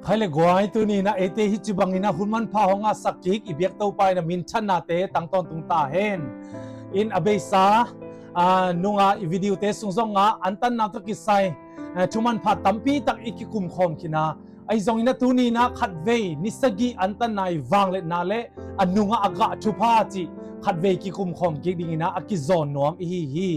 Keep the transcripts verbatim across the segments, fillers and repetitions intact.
Khai le guai, tuni in ah eite hih ci bangin ah hun manpha hong ngahsak kik i biak Topa in ah minthannate tang tawntung ta hen. In a beisa, aa, nunga i videote sung zongah antanna tawh kisai, aa, thu manpha tampi tak i kikum khawm khin a, ahi zongin ah tuni in ah khatvei ni sagih antanna i vangliatna le a nungah a gah thupha cih khatvei kikum khawm kik dingin ah a kizawn nuam i hi hi.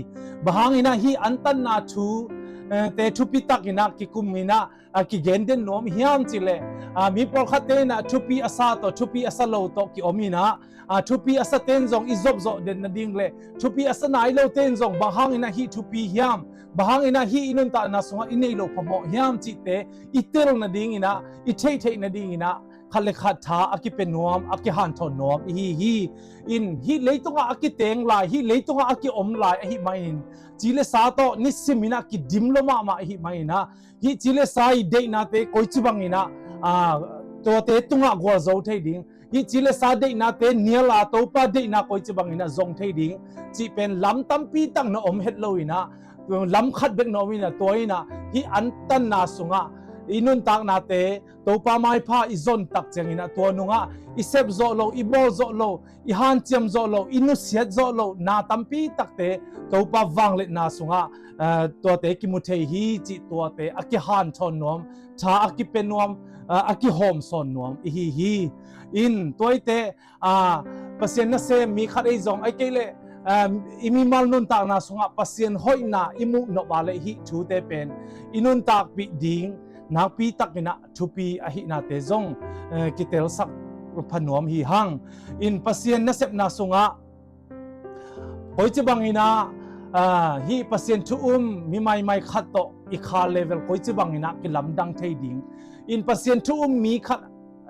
Bang hangin ah hih antanna thu, aa, te thupi takin ah kikum in ah a kigen den nuam hiam cih leh, aa, mi pawlkhatte in ah thupi a sa tawh thupi a sa lo tawh kiom in ah, aa, thupi a saten zong i zopzawh den nading le thupi a sa nai lote in zong bang hangin ah hih thupi hiam, bang hangin ah hih i nuntakna sungah i neih loh phamawh hiam cihte i tel nadingin ah, i theihtheih nadingin ah khat le khat tha a kipia nuam, a kihanthawn nuam i hi hi. In hih leitungah a kiteng lai, hih leitungah a kiom lai ahih manin, ci le sa tawh nisim in ah kidim lo mahmah ahih manin ah, hih ci le sa i deihnate koici bangin ah, aa, tuate tungah gualzo thei ding, hih ci le sa deihnate nial a Topa deihna koici bangin ah zong thei ding cih pen lam tampi tak na om het lo in ah, lam khat bek na om in ah, tua in ah hih antanna sungah i nuntaknate Topa maipha i zon tak ciangin ah tua nungah i sep zawh lo, i bawl zawh lo, i hanciam zawh lo, i nusiat zawh lo na tampi takte Topa vangliatna sungah, aa, tuate kimu thei hi cih tuate a kihanthawn nuam, tha a kipia nuam, aa, a kihawmsawn nuam i hi hi. In tuate, aa, Pasian nasem mi khat ahi zong, ahih kei leh, aa, i mimal nuntakna sungah Pasian hoihna i muh nop a leh hih thute pen i nuntakpih ding nakpi takin ah thupi ahihnate zong, eh, kitelsak pha nuam hi hang. In Pasian nasepna sungah koici bangin ah, ah, hih Pasian thu um mi maimai khat tawh i kha level koici bangin ah kilamdang thei ding. In Pasian thu um mi khat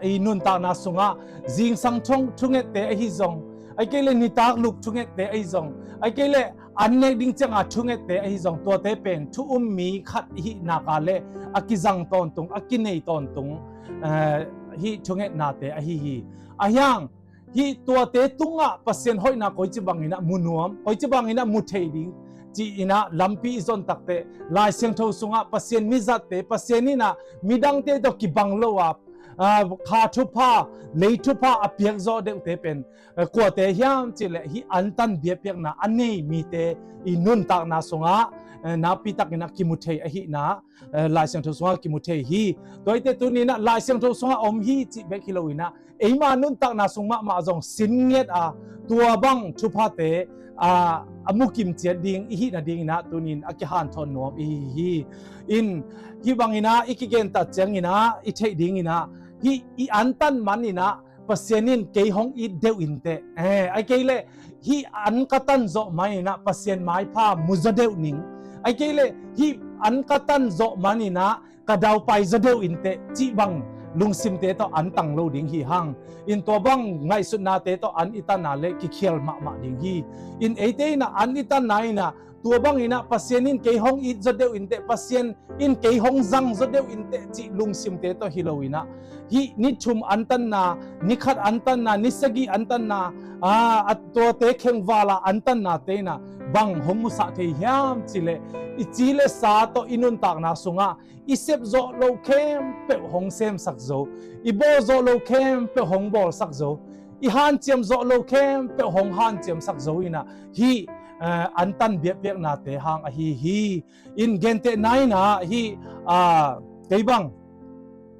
i nuntakna sungah zingsang thung-, thungette ahi zong, ahih kei leh nitak lup thungette ahi zong, ahih kei leh an nek ding cianga thungette ahi zong, tuate pen thu um mi khat i hih nak a leh a kizang tawntung, a kinei tawntung, eh, hih thungetnate ahi hi. Ahi hang hih tuate tungah Pasian hoihna koici bangin ah mu nuam, koici bangin ah mu thei ding ci-in ah lampi i zon takteh, Lai Siangtho sungah Pasian mizatte, Pasian in ah midangte tawh kibang lo a, aa, kha thupha, lei thupha a piak zawh deuhte pen, eh, kuate hiam cih leh hih antan biakpiakna a nei mite i nuntakna sungah, eh, nakpi takin ah kimu thei ahihna, eh, Lai Siangtho sungah kimu thei hi. Tuate tuni in ah Lai Siangtho sungah om hi cih bek hi lo in ah, eima nuntakna sung mahmah zong sin ngiat a, tua bang thuphate, aa, a mukim ciat ding i hih nadingin ah tuni in a kihanthawn nuam i hi hi. In hih bangin ah i kigentat ciangin ah i theih dingin ah, hih i antan manin ah Pasian in kei hong it deuh inteh, eh, ahih kei leh hih an ka tan zawh manin ah Pasian maipha mu zaw deuh ning, ahih kei leh hih an ka tan zawh manin ah ka daupai zaw deuh inteh cih bang lungsimte tawh an tang lo ding hi hang. In tua bang ngaihsutnate tawh an i tanna leh kikhial mahmah ding hi. In eite in ah an i tanna in ah tua bangin ah Pasian in kei hong it zaw deuh inteh, Pasian in kei hong zang zaw deuh inteh cih lungsimte tawh hi lo in ah, hih ni thum antanna, ni khat antanna, ni sagih antanna, aa, a tuate khengval a antannate in ah bang hong musah thei hiam cih leh, i ci le sa tawh i nuntakna sungah i sep zawh lo khempeuh hong semsak zo, i bawl zawh lo khempeuh hong bawlsak zo, i hanciam zawh lo khempeuh hong hanciamsak zo in ah, hih, eh, antan biakpiaknate hang ahi hi. In gentehna in ah hih, ah, kei bang,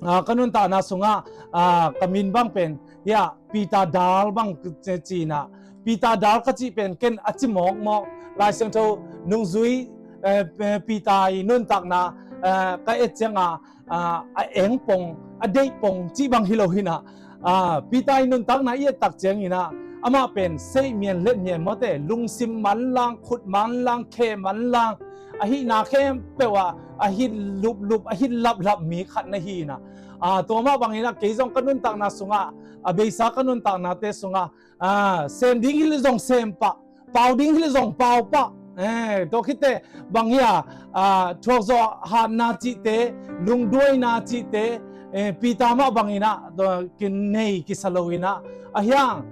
ah, ka nuntakna sungah, ah, ka min bang pen, hiah, Peter Dal bang ci-in ah, Peter Dal ka cih pen ken a ci mawkmawk, Lai Siangtho nungzui, eh, Peter i nuntakna, eh, ka et cianga, ah, a eng pong, a deih pong cih bang hi lo hi in ah, ah, Peter i nuntakna i et tak ciangin ah, amah pen seihmian letmian mawte, lungsim manlang, khut manlang, khe manlang, ahihna khempeuh ah a hit luplup, a hit laplap mi khat na hi in ah, ah, tua mah bangin ah kei zong ka nuntakna sungah, a beisa ka nuntaknate sungah, ah, sem ding hi leh zong sem pah, pau ding hi leh zong pau pah. Eh, tua khit teh bang hiam, ah, thuakzawh hatna cihte, lungduaina cihte, eh, Peter mah bangin ah, tua kinei kisa lo in ah, ahi hang,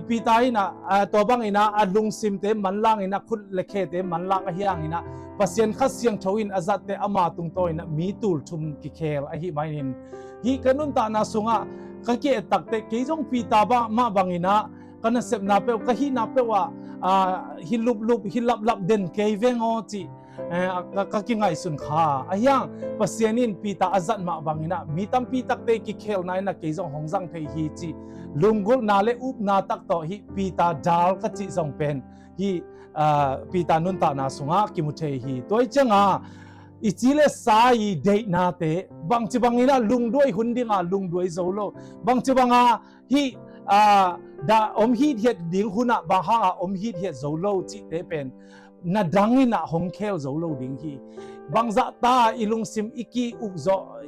Peter in ah tua bangin ah a lungsimte manlang in ah khut le khete manlang ahi hangin ah Pasian Kha Siangtho in a zatte ama tungtawn in ah mi tul thum kikhel ahi manin, hih ka nuntakna sungah ka ki-et takteh kei zong Peter mah bangin ah ka nasepna peuh, ka hihna peuh ah hi luplup hi laplap den kei veng aw cih ka kingaihsun kha. Ahi hang Pasian in Peter a zat mah bangin ah mi tampi takte kikhelna in ah kei zong hong zang thei hi cih lunggulhna le upna tak tawh hih Peter dal ka cih zong pen hih Peter nuntakna sungah kimu thei hi. Tua ih ciangah i ci le sa i deihnate bangci bangin ah lungduai hun dinga lungduai zo lo, bangci banga hih dah om hithiat ding hunah bang hanga om hithiat zo lo cihte pen na dang in ah hong khel zo lo ding hi. Bangzah ta i lungsim i ki-uh zawh,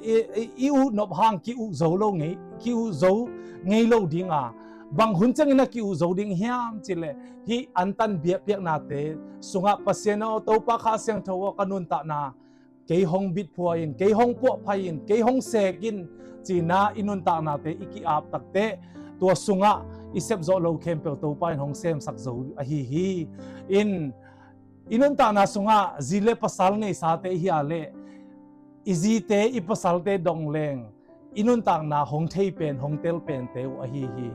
i uh nop hang ki-uh zo lo ngei, ki-uh zo ngei lo dinga bang hun ciangin ah ki-uh zo ding hiam cih leh hih antan biakpiaknate sungah Pasian aw, Topa Kha Siangtho aw, ka nuntakna kei hong bitphua in, kei hong puahphai in, kei hong sek in ci-in ah i nuntaknate i ki-ap takteh tua sungah i sepzawh lo khempeuh Topa in hong semsak zo ahi hi. In i nuntakna sungah zi le pasal neisate i hi a leh i zite i pasalte dong leng i nuntakna hong thei pen hong tel pente uh ahi hi.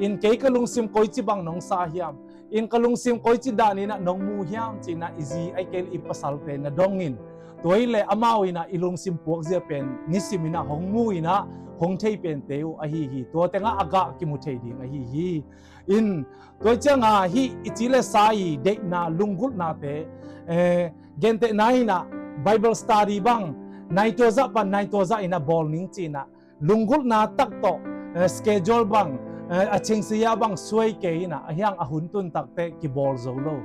In kei ka lungsim koici bang nong sa hiam, in ka lungsim koici dan in ah nong mu hiam ci-in ah i zi ahih kei leh i pasalte na dong in, tua hi leh amau in ah i lungsim puakzia pen nisim in ah hong mu in ah hong thei pente uh ahi hi. Tua tengah a gah kimu thei ding ahi hi. In tua ciangah hih i ci le sa i deihna lunggulhnate gentehna in ah Bible study bang nai tua zah pan nai tua zah in ah bawl ning ci-in ah lunggulhna tak tawh schedule bang a chingsia bang suai kei in ah ahi hang a hun tun takteh kibawl zo lo.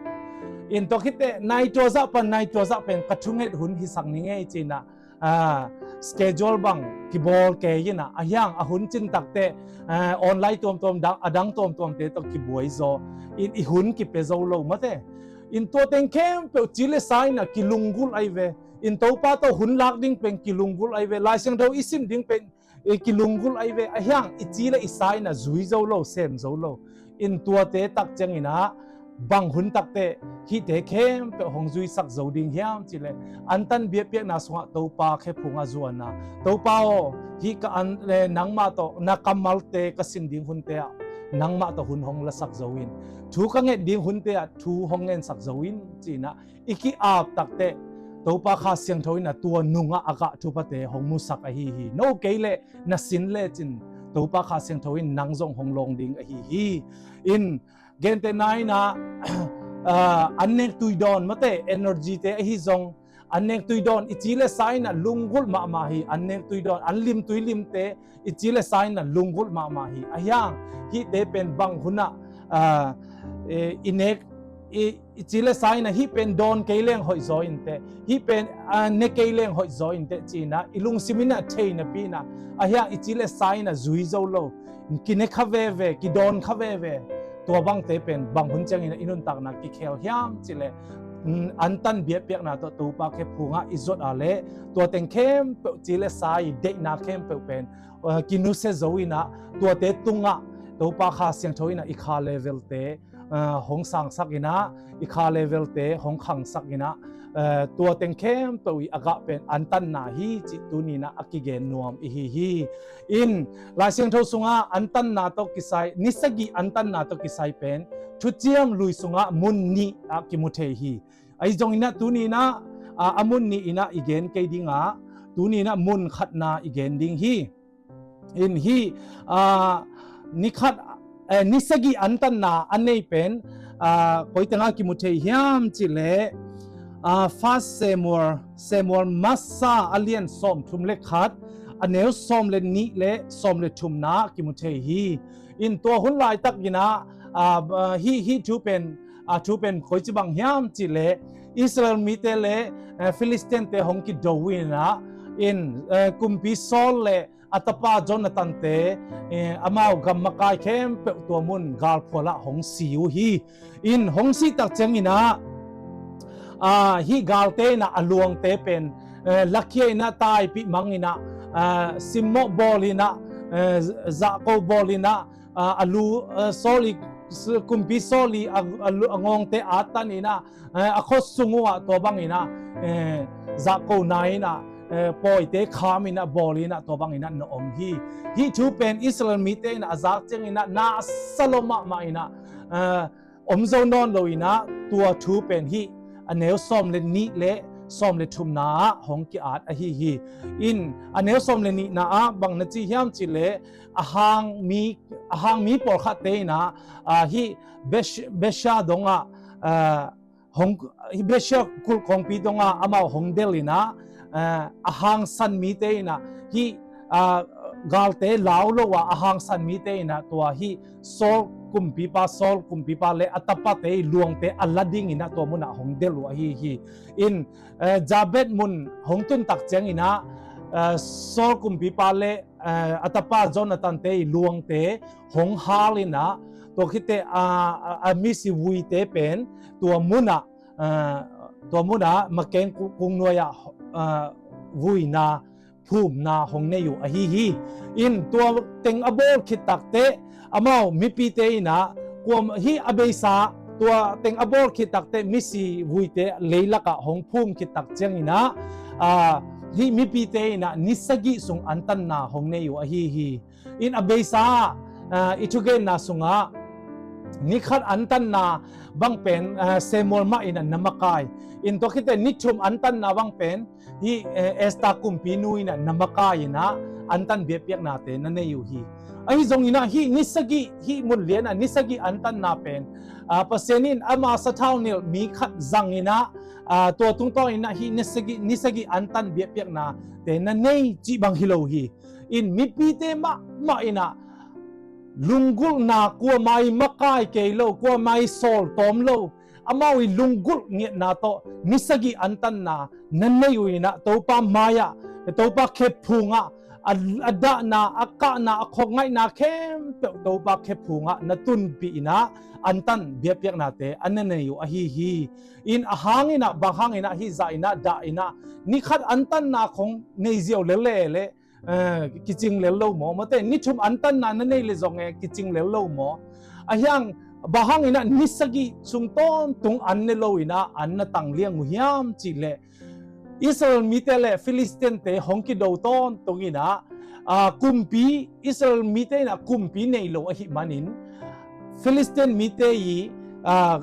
In tua khitteh nai tua zah pan nai tua zah pen ka thunget hun hisak ning ei ci-in ah schedule bang kibawl kei in ah ahi hang a hun cin takteh online tuamtuam dang, a dang tuamtuamte tawh kibuai zaw in i hun kipia zo lo mate. In tua teng khempeuh ci le sa in ah kilunggulh ahi ve. In Topa tawh hun lak ding pen kilunggulh ahi ve. Lai Siangtho i sim ding pen kilunggulh ahi ve. Ahi hang i ci le i sa in ah zui zo lo, sem zo lo. In tuate tak ciangin ah bang hun takteh hihte khempeuh hong zuisak zo ding hiam cih leh antan biakpiakna sungah Topa khephungah zuan a, Topa aw, hih ka an le nangmah tawh na kammalte ka sin ding hunte ah nangmah tawh hun hong lasak zo in, thu ka nget ding hunte ah thu hong ngensak zo in ci-in ah i ki-ap takteh Topa Kha Siangtho in ah tua nungah a gah thuphate hong musak ahi hi. No kei leh na sin lecin Topa Kha Siangtho in nang zong hong lawng ding ahi hi. In gentehna in ah an nek tui dawn mate, energy te ahi zong an nek tui dawn i ci le sa in ah lunggulh mahmah hi. An nek tui dawn, an lim tui limte i ci le sa in ah lunggulh mahmah hi. Ahi hang hihte pen bang hun ah i nek i ci le sa in ah hih pen dawn kei leng hoih zaw inteh, hih pen ne kei leng hoih zaw inteh ci-in ah i lungsim in ah thei napi in ah ahi hang i ci le sa in ah zui zo lo, kine kha veve, kidawn kha veve. Tua bangte pen bang hun ciangin ah i nuntakna kikhel hiam cih leh antan biakpiakna tawh Topa khephungah i zuat a leh tua teng khempeuh ci le sa i deihna khempeuh pen kinusia zo in ah tuate tungah Topa Kha Siangtho in ah i kha levelte hong sangsak in ah i kha levelte hong khangsak in ah tua teng khempeuh i a gah pen antanna hi cih tuni in ah a kigen nuam i hi hi. In Lai Siangtho sungah antanna tawh kisai, ni sagih antanna tawh kisai pen Thuciam Lui sungah mun nih ah kimu thei hi. Ahi zongin ah tuni in ah a mun nih in ah i gen kei ding a, tuni in ah mun khatna i gen ding hi. In hih ni khat ni sagih antanna a nei pen koi tengah kimu thei hiam cih leh First Samuel, Samuel masa a lian sawmthum le khat, a neu sawm le nih le sawm le thumna kimu thei hi. In tua hun laitak in ah hih, hih thu pen, thu pen koici bang hiam cih leh Israel mite le Philistine te hong kido in ah, in kumpi Saul le a tapa Jonathan te amau gam makai khempeuh tua mun galphual ah hong si uh hi. In hong sih tak ciangin ah hih galte in ah a luangte pen lakhia in ah taipih mang in ah simmawh bawl in ah zahko bawl in ah a, a lu, a, Saul i, s-, kumpi Saul i a, a lu, a ngawngte attan in ah, eh, a khua sung uh ah tua bangin ah, eh, zahkona in ah, eh, pawite kham in ah bawl in ah tua bangin ah na om hi. Hih thu pen Israel mite in ah a zak ciangin ah na a sa lua mahmah in ah, eh, om zo nawn lo in ah tua thu pen hih a neu sawm le nih le sawm le thumna ah hong ki-at ahi hi. In a neu sawm le nihna ah bang na ci hiam cih leh a hang mi, a hang mi pawlkhatte in ah, ah, hih Besh-, Besha dongah, ah, hong, hih Besha kulh kongpi dongah amau hong delh in ah, ah, a hangsan mite in ah hih, ah, galte lau lo ah a hangsan mite in ah tua hih Saul kumpipa, Saul kumpipa le a tapate i luangte a la dingin ah tua munah hong delh uh ahi hi. In, eh, Jabes mun hong tun tak ciangin ah, eh, Saul kumpipa le, eh, a tapa Jonathan-te i luangte hong hal in ah, tua khit teh, ah, a, a misi vuite pen tua munah, eh, tua munah makeng ku-, kungnuai ah, eh, vuina, phumna hong nei uh ahi hi. In tua teng a bawl khit tak teh amau mipite in ah, kuam hih a beisa, tua teng a bawl khit tak teh misi vuite leilak ah hong phum khit tak ciangin ah, ah, hih mipite in ah ni sagih sung antanna hong nei uh ahi hi. In a beisa, ah, i thugenna sungah ni khat antanna bang pen, ah, Samuel mah in ah na makai. In tua khit teh ni thum antanna bang pen hih, eh, Esther kumpinu in ah na makai in ah antan biakpiaknate na nei uh hi. Ahi zongin ah hih ni sagih, hih mun lian ah ni sagih antanna pen, ah, Pasian in ama sathau nilh mi khat zang in ah, ah, tua tungtawn in ah hih ni sagih, ni sagih antan biakpiaknate na nei cih bang hi lo hi. In mipite mahmah in ah lunggulhna, kuamah i makai kei lo, kuamah i sawl tawm lo, amau i lunggulh ngiatna tawh ni sagih antanna na nei uh in ah Topa mai-ah, Topa khephung ah, a, a dahna, a kahna, a khokngaihna khempeuh Topa khephung ah na tunpih in ah antan biakpiaknate a na nei uh ahi hi. In a hang in ah, bang hang in ah hih zah in ah, dah in ah ni khat antanna khong nei ziau lel leh, eh, kicing lel lo maw? Mate, ni thum antanna na nei leh zong e kicing lel lo maw? Ahi hang bang hang in ah ni sagih sung tawntung an ne lo in ah an na tang liang uh hiam cih leh Israel mite le Philistine-te hong kido tawntung in ah, ah, kumpi, Israel mite in ah kumpi nei lo ahih manin Philistine mite i, ah,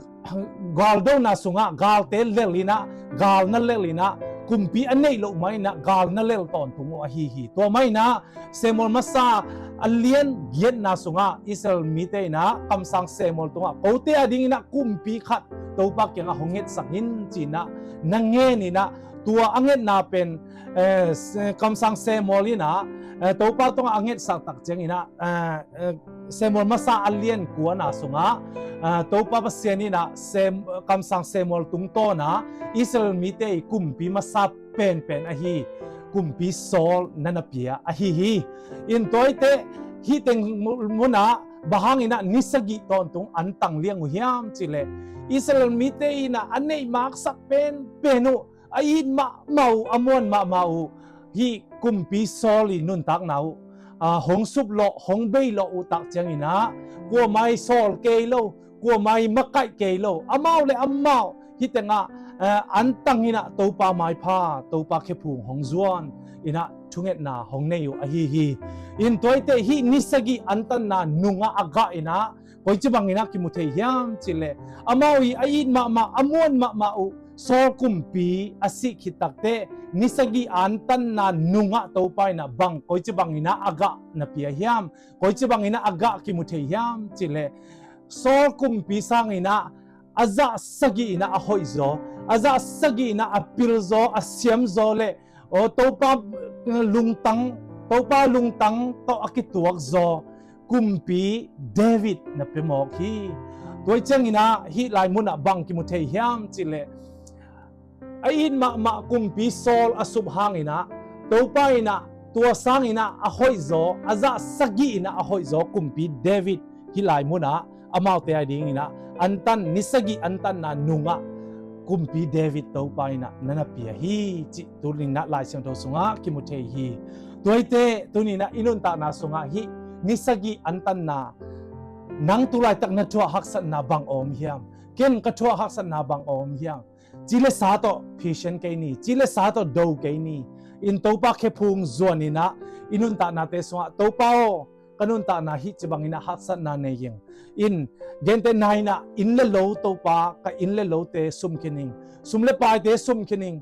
galdona sungah galte lel in ah, gal na lel in ah, kumpi a neih loh mah in ah gal na lel tawntung uh ahi hi. Tua mah in ah Samuel masa a lian giatna sungah Israel mite in ah kamsang Samuel tungah kote a ding in ah kumpi khat Topa kiangah hong ngetsak in ci in ah na ngen in ah tua a ngetna pen, eh, s-, kamsang Samuel in ah, eh, Topa tungah a ngetsak tak ciangin ah, eh, eh, Samuel masa a lian kuana sungah, ah, Topa Pasian in ah Sam-, kamsang Samuel tungtawn ah Israel mite i kumpi masa penpen ahi kumpi Saul na na pia ahi hi. In tua hi teh hih teng mu-, munah bang hang in ah ni sagih tawntung an tang liang uh hiam cih leh Israel mite in ah a neih maksak penpen uh, a it mahmah uh, a muan mahmah uh hih kumpi Saul i nuntakna uh, ah, hong suplawh, hong beilawh uh tak ciangin ah kuamah i sawl kei lo, kuamah i makaih kei lo, amau le amau hih tengah, eh, an tang in ah Topa maipha, Topa khephung hong zuan in ah thungetna hong nei uh ahi hi. In tua hi teh hih ni sagih antanna nungah a gah in ah koici bangin ah kimu thei hiam cih leh amau i a it mahmah, a muan mahmah uh Saul kumpi a sih khit tak teh ni sagih antanna nungah Topa in ah bang, koici bangin ah a gah na pia hiam, koici bangin ah a gah kimu thei hiam cih leh Saul kumpi sangin ah a zah sagih in ah a hoihzaw, a zah sagih in ah a pilzaw, a siamzaw le, aw, Topa, eh, lungtang, Topa lungtang tawh a kituakzaw kumpi David na pia mawk hi. Tua hi ciangin ah hih lai munah bang kimu thei hiam cih leh a it mahmah kumpi Saul a sup hangin ah Topa in ah tua sangin ah a hoihzaw, a zah sagih in ah a hoihzaw kumpi David hih lai munah amaute a dingin ah antan, ni sagih antanna nungah kumpi David Topa in ah na na pia hi cih tuni in ah Lai Siangtho sungah kimu thei hi. Tua hi teh tuni in ah i nuntakna sungah hih ni sagih antanna Nang tulaitak na thuah haksatna bang a om hiam? Ken ka thuah haksatna bang a om hiam? Ci le sa tawh phisian kei ni, ci le sa tawh do kei ni. In Topa khephung zuan inah i nuntaknate sungah, Topa aw, ka nuntakna hih ci bangin ah haksatna nei ing. In gentehna inah inn le lo, Topa, ka inn le lote sum khin ing, sum le paite sum khin ing.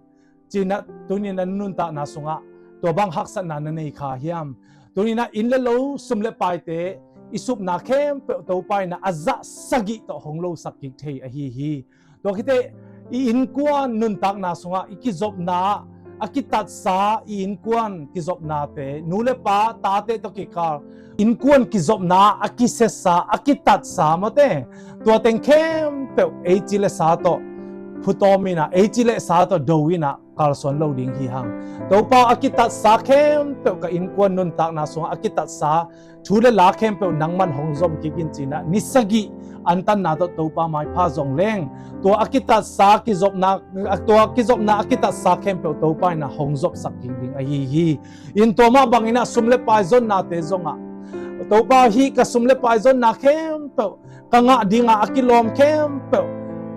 Cinah tuninah nuntakna sungah tua bang haksatna na nei kha hiam? Tuninah inn le lo, sum le paite, i supna khempeuh Topa inah a zah sagih tawh hong losak kik thei ahi hi. Tua khiteh i innkuan nuntakna sungah i kizopna, a kitatsa i innkuan kizopnate, nu le pa, tate tawh kikal innkuan kizopna a kisesa, a kitatsa mate, tua teng khempeuh ei ci le sa tawh phutawm inah, ei ci le sa tawh do inah kalsuan lo ding hi hang. Topa, a kitatsa khempeuh ka innkuan nuntakna sungah a kitatsa thu le la khempeuh nangman hong zom kik in cinah ni sagih antanna tawh Topa maipha zong leng, tua a kitatsa kizopna, tua kizopna a kitatsa khempeuh Topa inah hong zopsak kik ding ahi hi. In tua mah bangin ah sum le pai zonnate zongah, Topa, hih ka sum le pai zonna khempeuh, ka ngah dinga a kilawm khempeuh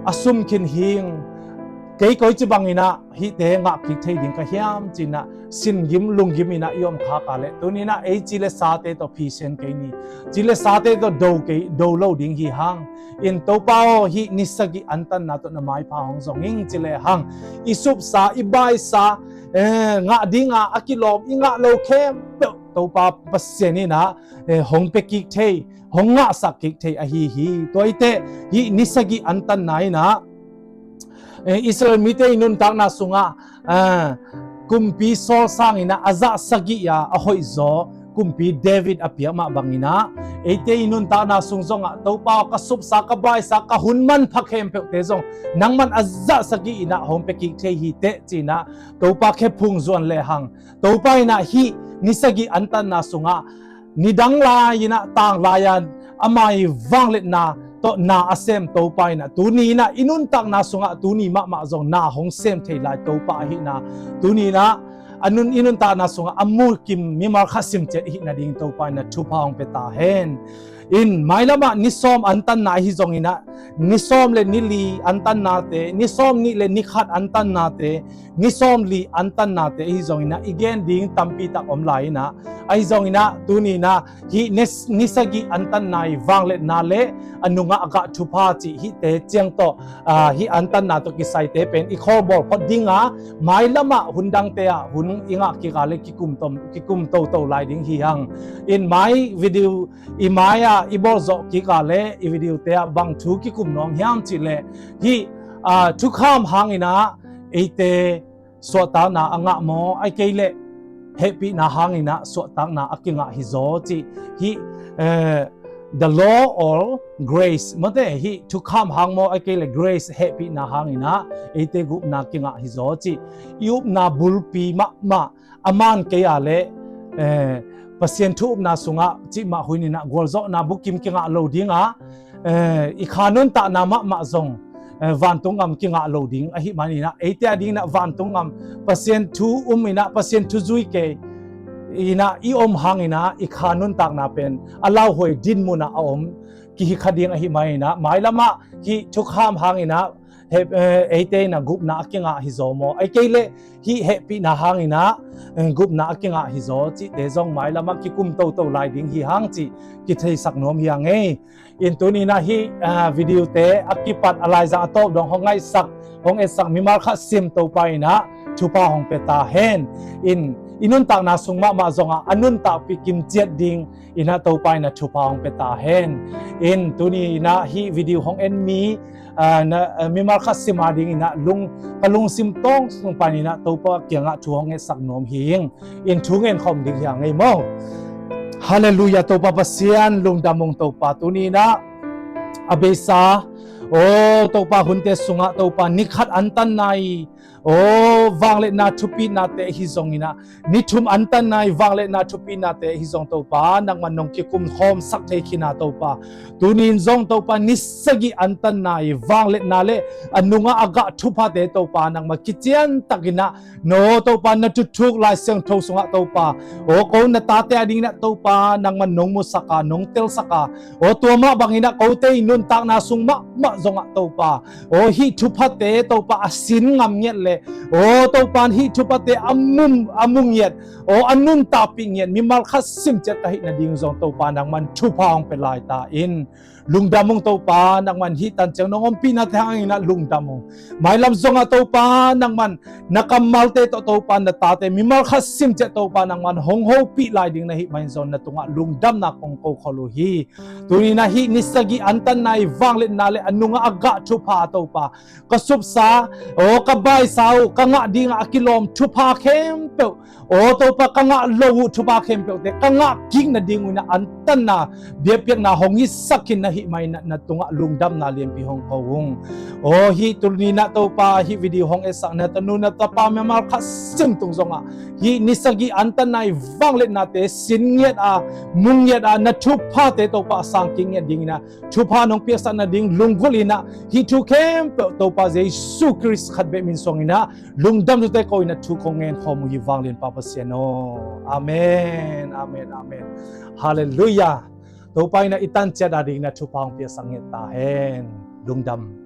a sum khin hing, kei koi ci bangin ah hihte ngah kik thei ding ka hiam cinah singim lunggim inah i om khak a leh, tuninah ei ci le sate tawh phisian kei ni, ci le sate tawh do kei, do lo ding hi hang. In Topa aw, hih ni sagih antanna tawh na maipha hong zong ing ci le hang, i supsa, i baisa, eh, ngah dinga a kilawm i ngah lo khempeuh Topa Pasian inah, eh, hong pia kik thei, hong ngahsak kik thei ahi hi. Tua iteh hih ni sagih antanna inah, eh, Israel mite i nuntakna sungah, eh, Kumpi Saul sang inah a zah sagih a a hoihzaw Kumpi David a piak mah bangin ah, eite i nuntakna sung zongah, Topa aw, ka supsa, ka baisa, ka hun manpha khempeuhte zong nangman a zah sagih inah hong pia kik thei hi teh cinah Topa khephung zuan le hang. Topa inah hih ni sagih antanna sungah, nidang lai inah tang lai-a ama i vangliatna tawh na a sem Topa inah tuni inah i nuntakna sungah tuni mahmah zong na hong sem thei lai Topa ahihna, tuni inah a nun, i nuntakna sungah a mukim mimal khat sim ciat i hih nading Topa inah thupha hong pia ta hen. In mailamah ni sawm antanna ahi zong inah, ni sawm le ni li antannate, ni sawm nih le ni khat antannate, ni sawm li antannate ahi zong inah i gen ding tampi tak om lai inah, ahi zong inah tuni inah hih ni, ni sagih antanna i vangliatna le a nungah a gah thupha cih hihte ciang tawh, ah, hih antanna tawh kisaite pen i khawlbawl phot dinga, mailamah hun dangte ah hun i ngah kik a le kikum tom, kikum toto lai ding hi hang. In mai video i mai-ah i bawlzawh kik a le i videote ah bang thu kikum nuam hiam cih leh, hih, ah, thukham hang inah eite suahtakna a ngah maw, ahih kei leh hehpihna hang inah suahtakna a kingah hizaw cih, hih, eh, the law or grace mate, hih thukham hang maw, ahih kei leh grace, hehpihna hang inah eite gupna kingah hizaw cih, i upna bulpi mahmah a man kei a le, eh, Pasian thu upna sungah cih mah hun inah gualzawhna bukim kingah lo dinga, eh, i kha nuntakna mahmah zong, eh, vantung gam kingah lo ding ahih man inah, eite a ding inah vantung gam, Pasian thu um inah, Pasian thu zui kei inah i om hang inah i kha nuntakna pen a lauhuai din munah a om kihi kha ding ahih man inah, mailamah hih thukham hang inah heh, eh, eite inah gupna a kingah hizaw maw, ahih kei leh hih hehpihna hang inah, eh, gupna a kingah hizaw cihte zong mailamah kikum toto lai ding hi hang cih kitheisak nuam hi hang ei. In tuni inah hih, ah, videote a kipat a laizang a tawp dong hong ngaihsak, hong etsak mimal khat sim Topa inah thupha hong pia ta hen. In i nuntakna sung mahmah zongah a nuntakpih kimciat ding inah Topa inah thupha hong pia ta hen. In tuni inah hih video hong en mi, ah, na, ah, mimal khat sim a ding inah lung, ka lungsim tawng sung pan inah Topa kiangah thu hong etsak nuam hi ing. In thu ngen khawm ding hi hang ei maw. Halleluiah, Topa Pasian lungdam ung Topa, tuni inah a beisa Aw Topa, hunte sungah Topa, ni khat antanna i aw vangliatna thupihnate ahi zongin ah, ni thum antanna i vangliatna thupihnate ahi zong Topa, nangman nong kikum khawmsak thei khin a Topa, tuni in zong Topa, ni sagih antanna i vangliatna le a nungah a gah thuphate Topa, nangman kiciantakin ah, no Topa, na thuthuk Lai Siangtho sungah Topa, aw ko na tate a dingin ah Topa, nangman nong musak a, nong telsak a, aw tua mah bangin ah kote i nuntakna sung mahmah zongah Topa, aw hih thuphate Topa, a sin ngam ngiat le aw Topa, hih thuphate a mu, a mu ngiat, aw a nuntakpih ngiat mimal khat sim ciat ka hih nading zong Topa, nangman thupha hong pia lai ta in. Lungdam ung Topa, nangman hih tan ciang nong ompihnate hangin ah lungdam ung. Mailam zongah Topa, nangman na kammalte tawh Topa, na tate mimal khat sim ciat Topa, nangman hong hopih lai ding na hih mah in zong na tungah lungdamna kong kokhol uh hi. Tuni in ah hih ni sagih antanna i vangliatna le a nungah a gah thupha Topa, ka supsa, aw ka baisa uh, ka ngah dingah a kilawm thupha khempeuh, aw Topa, ka ngah lo uh thupha khempeuhte ka ngah kik nading uh in ah antanna biakpiakna hong hisak khin na hih mah in ah na tungah lungdamna lianpi hong ko ung. Aw hih tuni in ah Topa, hih video hong etsak na tanu na tapa mimal khat sim tung zongah, hih ni sagih antanna i vangliatnate sin ngiat a, mu ngiat a, na thuphate Topa, a sang kik ngiat dingin ah thupha nong piaksak nading lunggulh in ah, hih thu khempeuh Topa Jesu Khrist khat bek min suangin ah lungdam thute ko in ah thu kong ngen khawm uh hi, vanglianpa Pasian aw. Amen, amen, amen. Halleluiah. Topa in ah i tan ciat a dingin ah thupha hong piaksak ngiat ta hen. Lungdam.